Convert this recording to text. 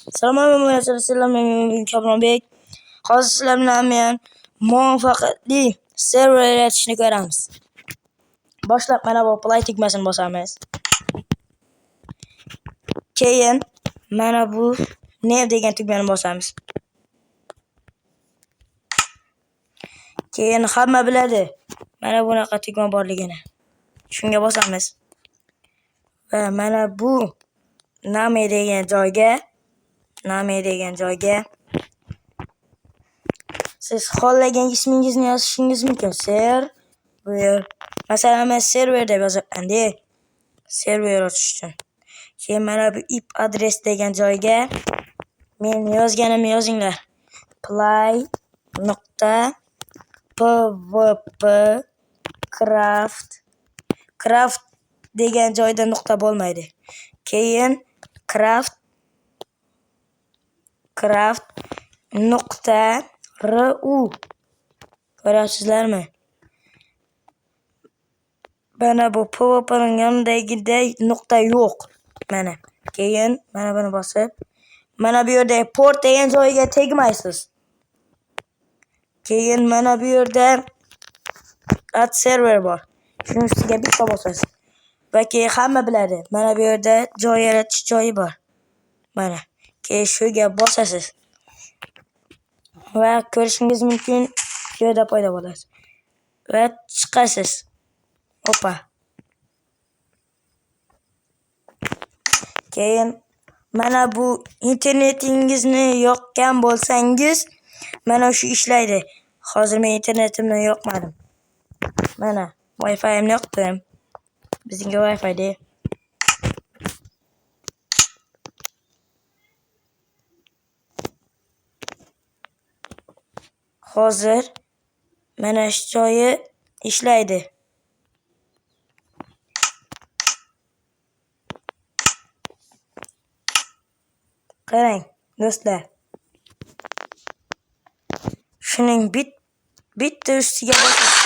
Assalomu alaykum, Kamronbek. Hozir sizlar bilan men muvaffaqiyatli server yaratishni ko'ramiz. Boshlab mana bu play tugmasini bosamiz. Keyin mana bu new degan tugmani bosamiz. Keyin hamma biladi mana bunaqa tugma borligini. Shunga bosamiz. Va mana bu name degan joyga siz xohlagan ismingizni yozishingiz mumkin. Server. Masalan, men server deb yozyapman-da. Server ochish uchun. Keyin mana bu IP adres degan joyga men yozganimni yozinglar. Play nuqta pvp craft craft degan joyda nuqta bo'lmaydi. Keyin craft craft nuqta ru ko'ryapsizlarmi? Mana bu PvP'ning yonidagidek nuqta yo'q. Mana. Keyin mana buni bosib, mana bu yerda port degan joyiga tegmaysiz. Keyin mana bu yerda add server bor. Shuning ustiga bitta bosasiz. Va keyin hamma biladi. Mana bu yerda joy yaratish joyi bor. Mana. Keyin shuga bosasiz. Va ko'rishingiz mumkin, shu yerda paydo bo'lasiz. Va chiqasiz. Opa. Keyin mana bu internetingizni yoqqan bo'lsangiz, mana shu ishlaydi. Hozir men internetimni yoqmadim. Mana Wi-Fi'imni yoqdim. Bizniki Wi-Fi'da. Hozir mana shu joyi ishlaydi. Qarang, do'stlar. Shuning bitta ustiga bosasiz.